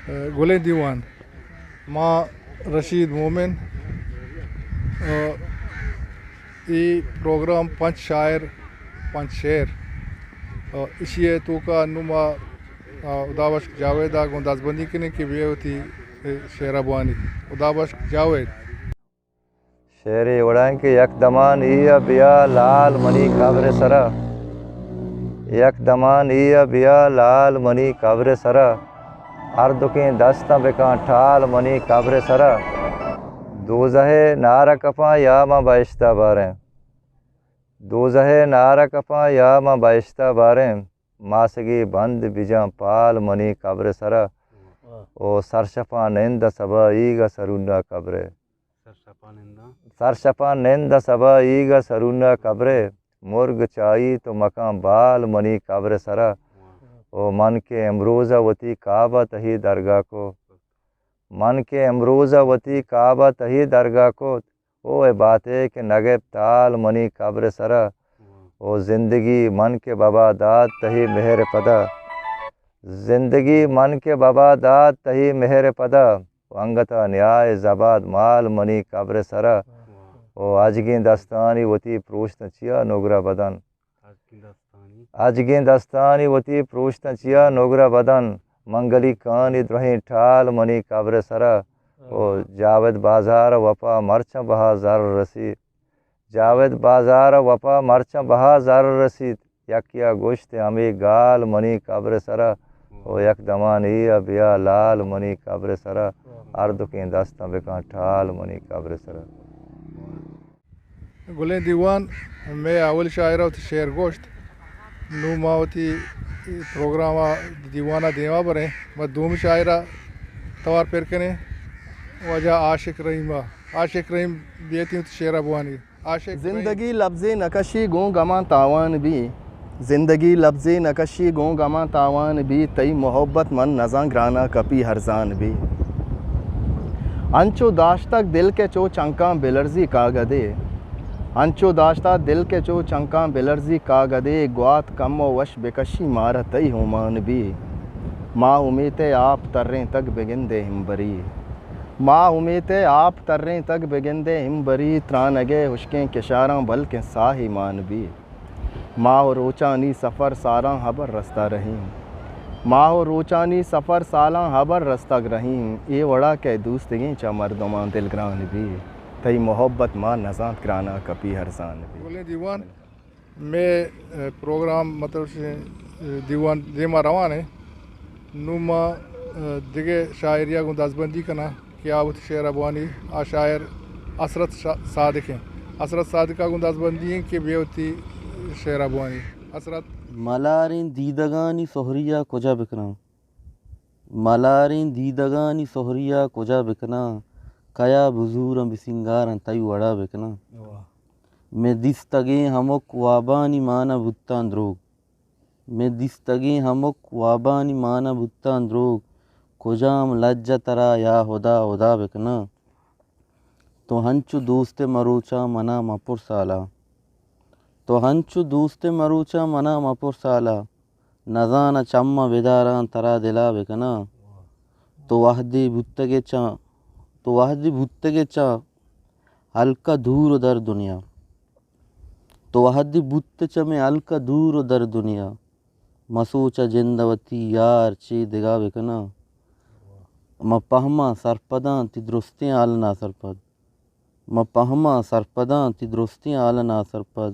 گلیں دیوان، ما رشید مومن، ء، اے پروگرام پنچ شاعر، پنچ شعر، ء، اشی ء توکا نوں ما، ء، ہدابخش جاوید ء گوں دزبندی کنیں کہ بیا وتی، ء، شعر ء بوانی۔ ہدابخش جاوید۔ شعرے وڑا انت کہ یک دمان اے ء بیا لال منی قبر ء سرا، یک دمان اے ء بیا لال منی قبر ء سرا، ہر دکیں دستاں بکاں ٹال منی قبر ء سرا۔ دوزہ ء نار ء کپاں یا ماں بہشت ء باریں، دوزہ ء نار ء کپاں یا ماں بہشت ء باریں، ماسگے بند بجاں پال منی قبر ء سرا۔ او سرشپاں نند ء سبا ایگ ء سرون ء قبر ء۔ سرشپاں ننداں۔ سرشپاں نند ء سبا ایگ ء سرون ء قبر ء۔ مرگ چائی تو مکاں بال منی قبر ء سرا۔ واہ۔ او من کہ امروز ء وتی کعبہ تہی درگاہ کو۔ من کہ امروز ء وتی کعبہ تہی درگاہ کت، او اے باتے کہ نگپ تال منی قبر ء سرا۔ واہ۔ او زندگی من کہ ببا دات تہی مہر ء پدا۔ زندگی من کہ ببا دات تہی مہر ء پدا۔ و انگتا نیائے زباد مال منی قبر ء سرا۔ واہ۔ او اجگیں دستانی وتی پروشتاں چیا نگرہ بدن۔ اجگیں دستانی۔ اجگیں دستانی وتی پروشتاں چیا نگرہ بدن۔ منگلیکانی درہیں ٹال منی قبر ء سرا۔ او جاوید بازار ء وپا مرچاں بہا زر رسیت۔ جاوید بازار ء وپا مرچاں بہا زر رسیت۔ یکیا گوشت ہمے گال منی قبر ء سرا۔ او یک دمان اے ء بیا لال منی قبر ء سرا۔ ہر دکیں دستاں بکاں ٹال منی قبر ء سرا۔ گلیں دیوان، مئے اول شاعر ء وتی شعر گوشت، نوں ما وتی پروگرام ء دیوان ء دیما بریں۔ ما دومی شاعر ء توار پر کنیں، واجہ عاشق رحیم ء۔ عاشق رحیم، بیئے تئی وتی شعر ء بوانی۔ عاشق رحیم۔ زندگی لبزے نہ کشی گوں گماں تاوان بی۔ زندگی لبزے نہ کشی گوں گماں تاوان بی، تئی محبت من نزاں گرانا کپی ہرزان بی۔ انچو داشتگ دل کہ چو چنکاں بلرزی کاگدے۔ انچو داشتا دل کہ چو چنکاں بلرزی کاگدے، گوات کم و وش بکشی مارا تئی ہومان بی۔ ماہ امیت ء آپ ترینتگ بگندے ہمبری۔ ماہ امیت ء آپ ترینتگ بگندے ہمبری، ترانگے ہشکیں کشاراں بلکیں ساہی مان بی۔ ماہ و روچانی سفر سالاں ہبر رستہ رحیم۔ ماہ و روچانی سفر سالاں ہبر رستگ رحیم۔ اے وڑا کہ دوستگیں چہ مردماں دلگران بی۔ تئی محبت ما نزانت گرانا کپی ہرزان بی۔ گلیں دیوان، مئے، ء، پروگرام مطلب چہ، ء، دیوان دیما روان ایں۔ نوں ما، ء، دگہ شاعریا گوں دزبندی کناں کہ آ وتی شعرا بوانی۔ آ شاعر حسرت شا-، صادق ایں۔ حسرت صادقا گوں دزبندی ایں کہ بیا وتی شعرا بوانی۔ حسرت۔ ملاریں دیدگانی سہریا کجا بکناں؟ ملاریں دیدگانی سہریا کجا بکناں؟ کیا بزوراں بسینگاراں تئی وڑا بکناں؟ واہ۔ مئے دیستگیں ہمک وابانی مانا بوتاں دروگ۔ مئے دیستگیں ہمک وابانی مانا بوتاں دروگ۔ کجام لج ء ترا یا ہدا ہدا بکناں؟ تو ہنچو دوست مروچاں منا مپرس حالا۔ تو ہنچو دوست مروچاں منا مپرس حالا۔ نزاناں چماں بداراں ترا دلا بکناں۔ تو وہدے بوتگے چہ، تو وہدے بوتگے چہ ہلک ء دور و در دنیا۔ تو وہدے بوت چہ مئے ہلک ء دور و در دنیا۔ مسوچ ء جند ء وتی یار چے دگہ بکناں۔ من پہماں سرپداں تئی درستیں حال ء ناسرپد۔ من پہماں سرپداں تئی درستیں حال ء ناسرپد۔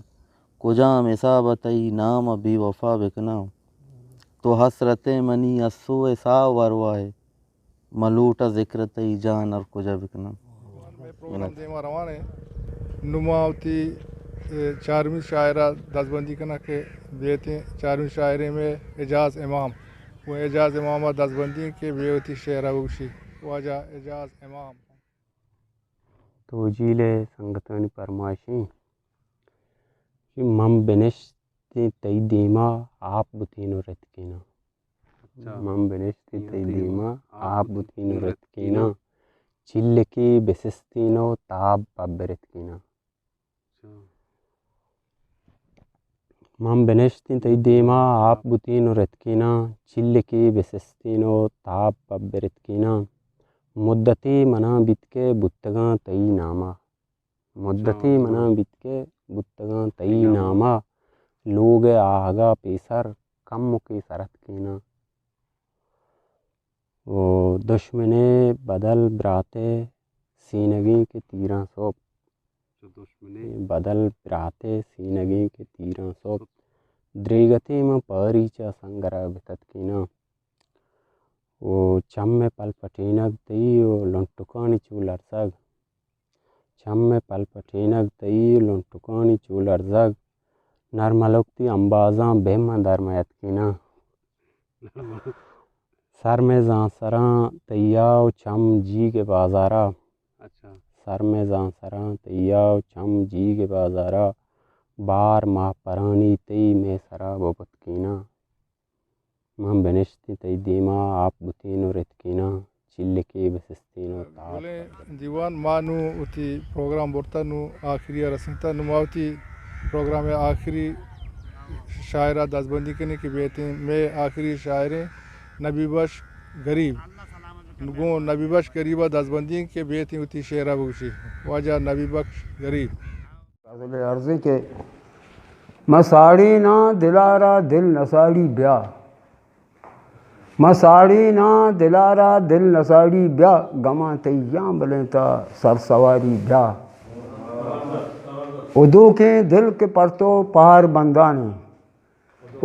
کجام حساب ء تئی نام ء بے وفا بکناں۔ تو حسرت ئے منی اسو ء ساہ و ارواہ ئے۔ من لوٹاں ذکر تئی جان ہر کجا بکناں۔ مئے پروگرام دیما روان ایں۔ نوں ما وتی، اے، چارمی شاعرا دزبندی کناں کہ بیتیں۔ چارمی شاعرے مئے اعجاز امام۔ و اعجاز امام ء دزبندی ایں کہ بیا وتی شعرا بگوشی۔ واجہ اعجاز امام۔ تو جیل ء سنگتانی پرمائش ایں کہ من بنشتیں تئی دیما آپ بوتین و رتکیناں۔ اچھا۔ من بنشتیں تئی دیما آپ بوتین و رتکیناں۔ چلکے بسستین و تاب پہ برتکیناں۔ اچھا۔ من بنشتیں تئی دیما، آپ بوتین و رتکیناں، چلکے بسستین و تاب پہ برتکیناں۔ مدتے منا بیت کہ بوتگاں تئی ناما۔ مدتے منا بیت کہ بوتگاں تئی ناما۔ لوگ آہگا پیسر کمکے سرتکیناں۔ و دشمن بدل برات سینگیں کہ تیراں سوب۔ چو دشمن بدل برات سینگیں کہ تیراں سوب۔ دریگتیں من پاری چہ سنگرا بتتکیناں۔ و چم پل پٹینگ تئی و لنٹکانی چو لرزگ۔ چم پل پٹینگ تئی و لنٹکانی چو لرزگ۔ نرملک تی امبازاں بہ من در میتکیناں۔ سر مئے زانسراں تئیا و چم جیگ بازارا۔ اچھا۔ سر مئے زانسراں تئیا و چم جیگ بازارا۔ بار ماہ پرانی تئی مئے سرا ببتکیناں۔ من بنشتیں تئی دیما، آپ بوتین و رتکیناں، چلکے بسستین و تاب۔ گلیں دیوان، ما نوں وتی پروگرام برتا، نوں آخری ء رسینتا۔ نوں ما وتی پروگرام ء آخری شاعر ء دزبندی کنیں کہ بیتیں مئے آخری شاعریں نبی بخش گریب۔ گوں نبی بخش گریب ء دزبندی کہ بیتیں وتی شعر ء بگوشی۔ واجہ نبی بخش گریب۔ فاضل عرضی کہ من ساڑی ناں دلارا دل نساڑی بیا۔ من ساڑی ناں دلارا دل نساڑی بیا، گماں تئی جان بلینتا سر سواری بیا۔ ادوکیں دل کہ پر تو پہار بندانی،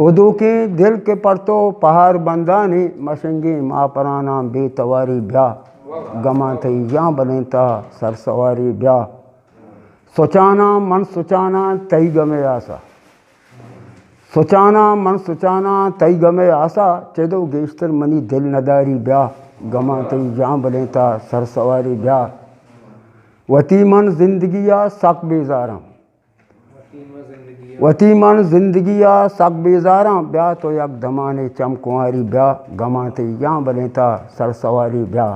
ادوکیں دل کہ پر تو پہار بندانی، مشنگیں ما پراناں بے تواری بیا، گماں تئی جان بلینتا سر سواری بیا۔ سچاناں من سچاناں تئی گمے آسا، سچاناں من سچاناں تئی گمے آسا، چدو گیشتر منی دل نداری بیا، گماں تئی جان بلینتا سر سواری بیا۔ وتی من زندگی ء سک بیزاراں، وتی من زندگی ء سک بیزاراں، بیا تو یک دمانے چم کنواری بیا، گماں تئی جان بلینتا سر سواری بیا۔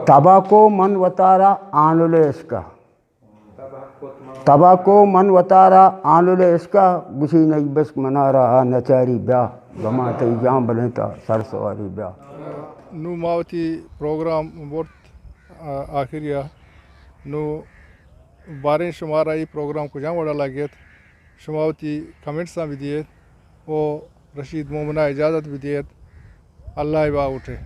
تباکو من وتارا آنل عشق ء تباکو من وتارا آنل عشق ء، گوشی نئی بشک منارا آ نچاری بیا، گماں تئی جان بلینتا سر سواری بیا۔ نوں ما وتی پروگرام برت، آ، آخری ء۔ نوں باریں شمارا اے پروگرام کجام وڑا لگیت، شما وتی کمنٹساں بدیت و رشید مومنا اجازت بدیت۔ اللہ ء باہوٹ ئے۔